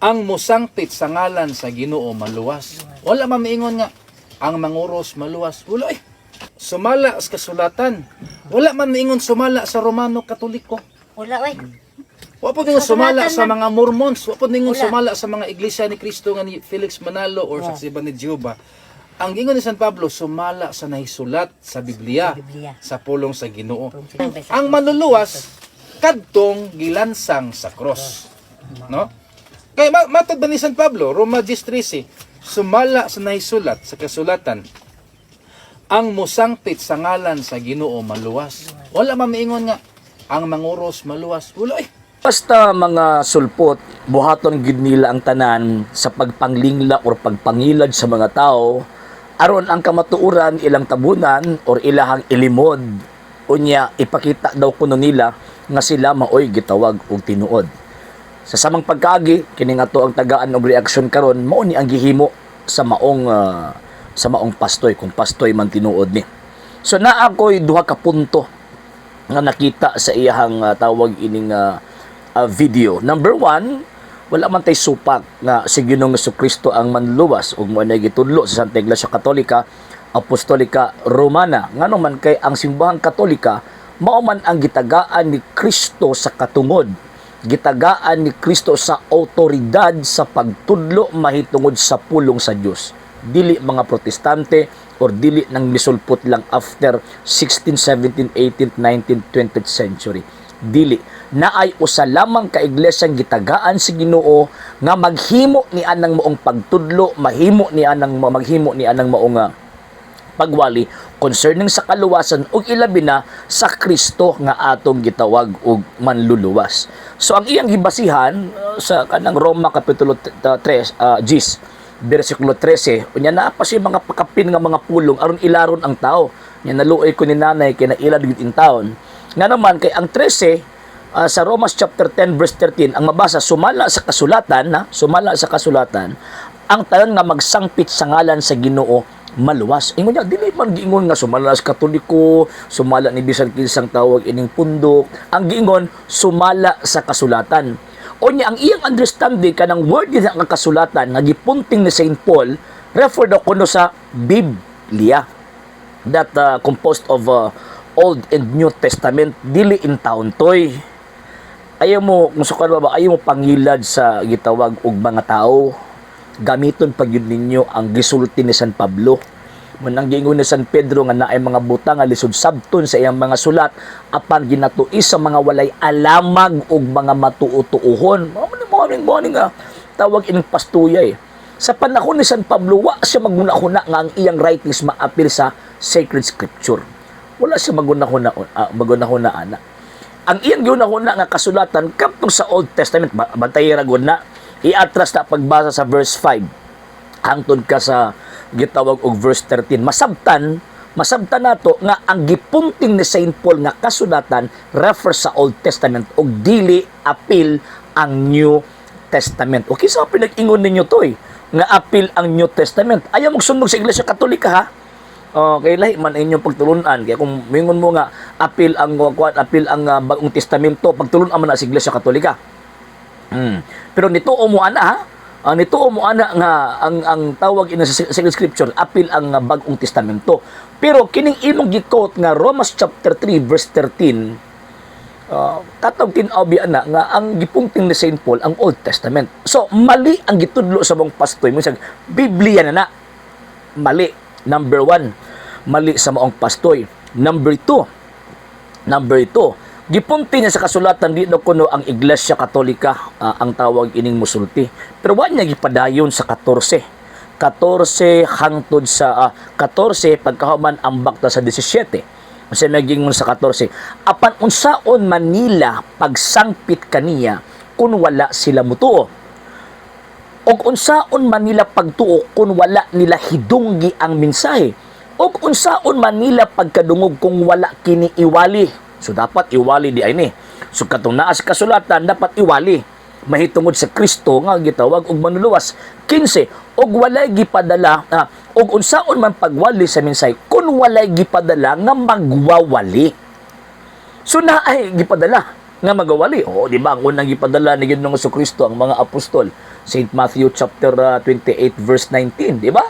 Ang musangpit sa ngalan sa Ginoo maluwas. Wala man miingon nga ang manguros maluwas. Wala eh. Sumala sa kasulatan. Wala man miingon sumala sa Romano Katoliko. Wala oy. Wa po ningon sumala Kasulatan sa man. mga Mormons, wa po ningon Wala. sumala sa mga Iglesia ni Cristo nga ni Felix Manalo or sa Siba ni Jehovah. Ang gingon ni San Pablo, sumala sa nahisulat sa Biblia, Sa Biblia. sa pulong sa Ginoo. Ang Ang manluluwas kadtong gilansang sa cross. No? Kay matod ba ni San Pablo, Roma 10:13, sumala sa nahisulat sa kasulatan, ang musangpit sa ngalan sa Ginoo maluwas. Wala man miingon nga ang manguros maluwas. Wala eh. Basta mga sulpot, buhaton gid nila ang tanan sa pagpanglingla or pagpangilad sa mga tao aron ang kamatuoran ilang tabunan or ilahang ilimod, unya ipakita daw kuno nila nga sila maoy gitawag og tinuod. Sa samang pagkaagi kini nga to ang tagaan og reaksyon karon, mao ni ang gihimo sa maong pastoy, kung pastoy man tinuod ni. So naa ko'y duha ka punto nga nakita sa iyahang tawag ining video. Number one, wala man tay supak nga si Ginoong Kristo ang manluwas ug mo na gitudlo sa Santa Iglesia Katolika Apostolika Romana. Ngano man kay ang simbahang Katolika mao man ang gitagaan ni Kristo sa katungod. Gitagaan ni Kristo sa otoridad sa pagtudlo mahitungod sa pulong sa Dios. Dili mga Protestante or dili nang misulpot lang after 16, 17, 18, 19, 20th century. Dili. Naay usa lamang ka iglesyang gitagaan si Ginoo nga maghimo ni anang maong pagtudlo, mahimo ni anang maghimo ni anang maong pagwali concerning sa kaluwasan ug ilabi na sa Kristo nga atong gitawag og manluluwas. So ang iyang gibasihan sa kanang Roma kapitulo 3 10 bersikulo 13, unya naa pa siya mga pakapin nga mga pulong aron ilaron ang tao. Nya naluoy ko ni nanay kay nailad gid in taon. Nga naman kay ang 13 sa Romans chapter 10 verse 13 ang mabasa, sumala sa kasulatan na sumala sa kasulatan, ang tanan nga magsangpit sa ngalan sa Ginoo maluwas. Ingon niya, dili man giingon nga sumala sa Katoliko, sumala ni bisan kinsang tawag ining pundok. Ang giingon, sumala sa kasulatan. O niya, ang iyang understanding kanang word niya nga kasulatan nga gipunting ni Saint Paul, refer daw kuno sa Biblia that composed of Old and New Testament, dili in taon toy. Ayaw mo kung sukad ba, ayaw mo pangilad sa gitawag og mga tao, gamiton pag yun ninyo ang gisulti ni San Pablo. Munang giingon ni San Pedro nga naay mga butang nga lisod sabton sa iyang mga sulat apan ginatuis sa mga walay alamag og mga matuo-tuohon. Mao ni morning morning nga tawag ining pastuya eh. Sa panahon ni San Pablo, wa siya magunahuna nga ang iyang writings maapil sa sacred scripture. Wala siya magunahuna ana. Ang iyang giunahuna nga kasulatan kaptong sa Old Testament, bantay ra gud na, iatras na pagbasa sa verse 5 hangtod ka sa gitawag og verse 13. Masabtan, masabtan nato nga ang gipunting ni Saint Paul nga kasulatan refer sa Old Testament ug dili apil ang New Testament. Okay, sa pinag-ingon ninyo to eh, nga apil ang New Testament. Ayaw magsunog sa Iglesia Katolika ha. Okay, lahi man inyong pagtulunan. Kaya kung mingon mo nga apil ang kuan, apil ang Bagong Testamento, pagtulunan man na sa Iglesia Katolika. Pero nito mo ana ha. Nito mo ana nga ang tawag ina sa Sacred Scripture apil ang Bagong Testamento. Pero kining imong gi-quote nga Romans chapter 3 verse 13, katong tin-aw biya na nga ang gipunting ni Saint Paul ang Old Testament. So mali ang gitudlo sa mong pastoy mo sa Biblia na na. Mali. Number one, mali sa maong pastoy. Number two, gipunti niya sa kasulatan di na kuno ang Iglesia Katolika ang tawag ining musulti. Pero wa niya gipadayon sa 14. 14 hangtod sa 14 pagkahuman ang bakta sa 17. Unsa may gingon sa 14? Apan unsaon man nila pagsangpit kaniya kung wala sila mutuo? Og unsaon man nila pagtuo kung wala nila hidunggi ang mensahe? Og unsaon man nila pagkadungog kung wala kini iwali? So dapat iwali di ay ni. So katong naa sa kasulatan dapat iwali mahitungod sa Kristo nga gitawag og manluluwas. 15, og walay gipadala og unsaon man pagwali sa mensahe kung walay gipadala nga magwawali? So naay gipadala. Nga magawali. Oo, di ba? Ang unang gipadala ni Ginoong Kristo ang mga apostol. St. Matthew chapter 28 verse 19, di ba?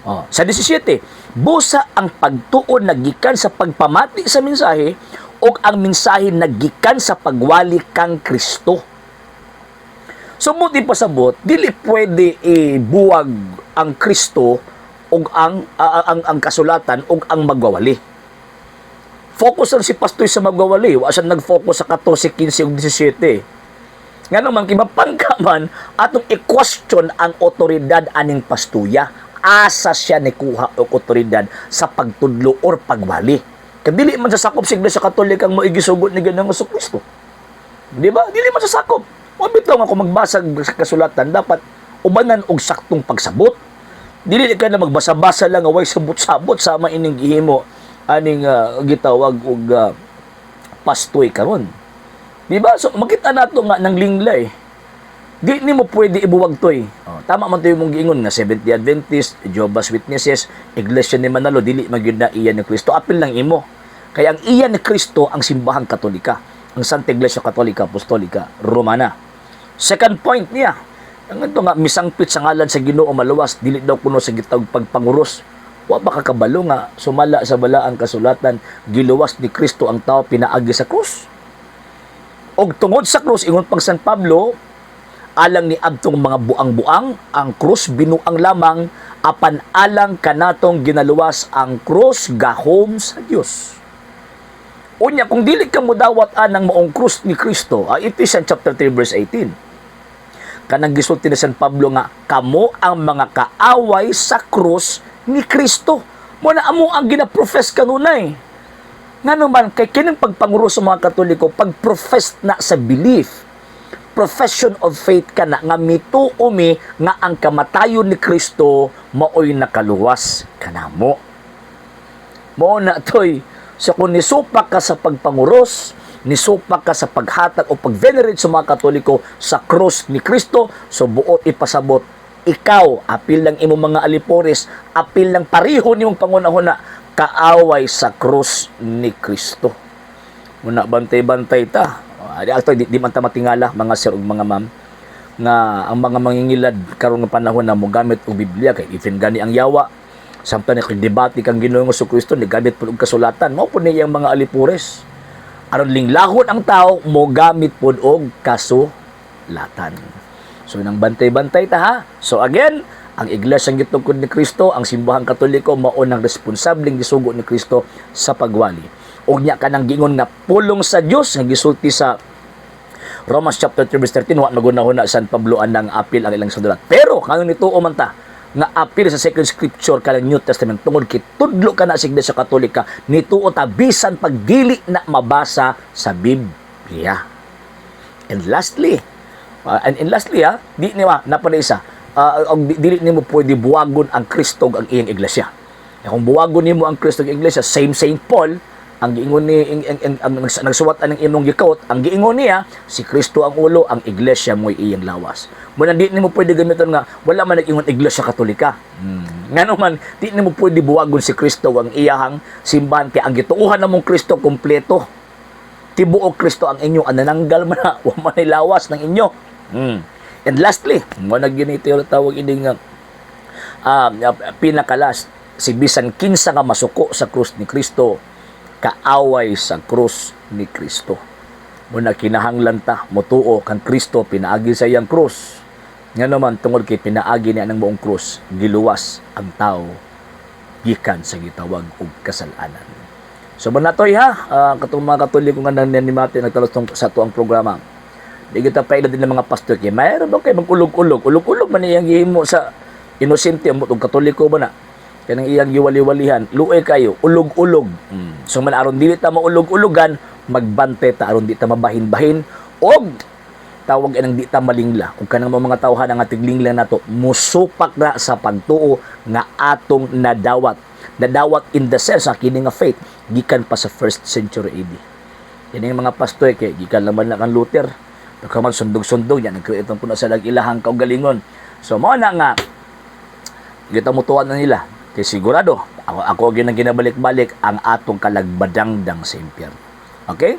Oh, sa 17, busa ang pagtuo nagikan sa pagpamati sa mensahe ug ang mensahe nagikan sa pagwali kang Kristo. So buti pasabot, dili pwede ibuwag ang Kristo ug ang kasulatan ug ang magwawali. Focus lang si Pastoy sa magwawali, wa siya nag-focus sa 14, 15 ug 17. Ngano man kay mapangka man atong i-question ang otoridad aning pastuya. Asa siya nikuha og otoridad sa pagtudlo or pagwali? Kay dili man sa sakop sa Iglesia Katolika ang maigisugot ni Ginoong Kristo. Di ba? Dili man sa sakop. O bitaw nga kung magbasa sa kasulatan, dapat ubanan og saktong pagsabot. Dili ka na magbasa-basa lang nga way sabot-sabot sama ining gihimo aning gitawag og pastoy karon. Di ba? So makita nato nga nang lingla eh. Di nimo pwede ibuwag toy. Oh, tama man to yung mong giingon nga Seventh-day Adventist, Jehovah's Witnesses, Iglesia ni Manalo, dili man gyud na iya ni Kristo. Apil lang imo. Kaya ang iya ni Kristo ang simbahang Katolika, ang Santa Iglesia Katolika Apostolika Romana. Second point niya, ang ito nga misangpit sa ngalan sa Ginoo maluwas, dili daw kuno sa gitawag pagpanguros. Wa ba ka kabalo nga sumala sa balaang kasulatan, giluwas ni Kristo ang tao pinaagi sa krus? Og tungod sa krus, ingon pang San Pablo, alang ni adtong mga buang-buang, ang krus binuang lamang, apan alang kanatong ginaluwas, ang krus gahom sa Dios. Unya, kung dili ka modawat anang maong krus ni Kristo, Ephesians chapter 3 verse 18. Kanang gisulti ni San Pablo nga kamo ang mga kaaway sa krus ni Kristo. Mo na amo ang gina-profess kanunay. Ngano man kay kining pagpanguro sa mga Katoliko, pag-profess na sa belief, profession of faith ka na nga mituo mi nga ang kamatayon ni Kristo maoy nakaluwas kanamo. Mo na toy. So kung nisupak ka sa pagpanguros, nisupak ka sa paghatag o pag-venerate sa mga Katoliko sa krus ni Kristo, so buot ipasabot, ikaw, apil lang imong mga alipores, apil lang pareho nimong pangunahuna, kaaway sa krus ni Kristo. Muna bantay-bantay ta. Di, di man ta matingala, mga sir ug mga ma'am, nga ang mga mangingilad karon nga panahon na mogamit og Biblia, kay even gani ang yawa samtang nagdebate kang Ginoong Kristo, nigamit pud og kasulatan. Mao pud niyang mga alipores aron linglahon ang tao, mogamit pud og kasulatan. So nang bantay-bantay ta ha. So again, ang iglesia gitungkod ni Kristo, ang simbahang Katoliko, mao nang responsableng gisugo ni Kristo sa pagwali. Ug nya kanang giingon nga pulong sa Dios nga gisulti sa Romans chapter 3 verse 13, wa magunahuna San Pablo anang apil ang ilang sulat. Pero kanon nito man ta nga apil sa second scripture kanang New Testament tungod kitudlo ka na sa Iglesia Katolika, nituo ta bisan pag dili na mabasa sa Biblia. And lastly ha, di ni ma napa na isa, og dili nimo pwede buwagon ang Kristo ug ang iyang iglesia. Kung buwagon nimo ang Kristo ug ang iglesia, same Saint Paul, ang giingon ni ang nagsuwat anang imong gikot, ang giingon niya, si Kristo ang ulo, ang iglesia mo'y iyang lawas. Muna di nimo pwede gamiton nga wala man nag-ingon Iglesia Katolika. Ngano man di nimo pwede buwagon si Kristo ug ang iyahang simbahan kay ang gituohan namong Kristo kompleto. Tibuok Kristo ang inyo anananggal man na, wa man ay lawas ng inyo. And lastly, mo na ginito yung tawag ining pinakalas, si bisan kinsa nga masuko sa krus ni Kristo, kaaway sa krus ni Kristo. Muna kinahanglan ta motuo kang Kristo pinaagi sa iyang krus. Nga naman tungod kay pinaagi niya ng buong krus, giluwas ang tao gikan sa gitawag og kasalanan. So manatoy ha, katong mga Katoliko nga nanimati nagtalos sa tuang programa. Di kita paila din ng mga pastor kay mayroon ba kay magulog-ulog, ulog-ulog man iyang gihimo sa inosente mo tong Katoliko ba na. Kanang iyang giwali-walihan, luoy kayo, ulog-ulog. So man aron dili ta maulog-ulogan, magbante ta aron di ta mabahin-bahin og tawag anang di ta malingla. Kung kanang mga tawhan nga tiglingla nato, musupak na sa pagtuo nga atong nadawat. Nadawat in the sense nga kini nga faith gikan pa sa first century AD. Yan yung mga pastor kay gikan naman na kang Luther. Pagkaman sundog-sundog yan, nag-create po na sa ilahang kaugalingon. So mao na nga kita mutuan na nila. Kay sigurado, ako ginang ginabalik-balik ang atong kalagbadangdang sa impyerno. Okay?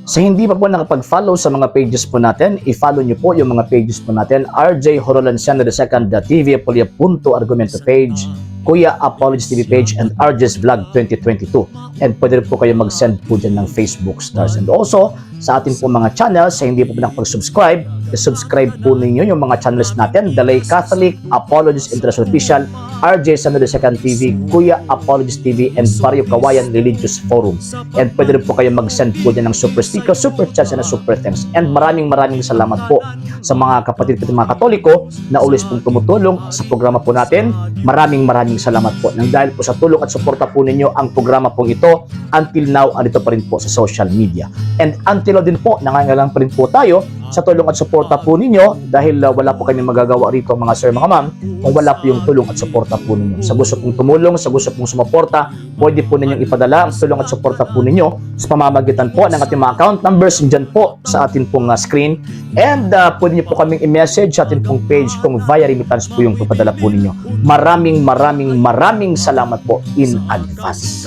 Sa hindi pa po nakapag-follow sa mga pages po natin, i-follow nyo po yung mga pages po natin. RJ Horolenciano II, TV Apolia Punto Argumento page, Kuya Apologies TV page, and RJ's Vlog 2022. And pwede rin po kayo mag-send po dyan ng Facebook stars. And also, sa atin po mga channels, sa hindi po nakapag-subscribe, i-subscribe po ninyo yung mga channels natin: Dalay Catholic, Apologies International Official, RJ Sano II TV, Kuya Apologies TV, and Barrio Kawayan Religious Forum. And pwede rin po kayo mag-send po dyan ng super sticker, super chats, and super thanks. And maraming maraming salamat po sa mga kapatid ko, mga Katoliko na always pong tumutulong sa programa po natin. Maraming maraming salamat po. Nang dahil po sa tulong at suporta po ninyo, ang programa pong ito until now andito pa rin po sa social media. And until now din po, nangangailangan pa rin po tayo sa tulong at suporta po ninyo dahil wala po kami magagawa rito, mga sir, mga ma'am, kung wala po yung tulong at suporta po ninyo. Sa gusto pong tumulong, sa gusto pong sumuporta, pwede po ninyong ipadala ang tulong at suporta po ninyo sa pamamagitan po ng ating mga account numbers dyan po sa atin pong screen. And pwede niyo po kaming i-message sa atin pong page kung via remittance po yung papadala po ninyo. Maraming maraming maraming salamat po in advance.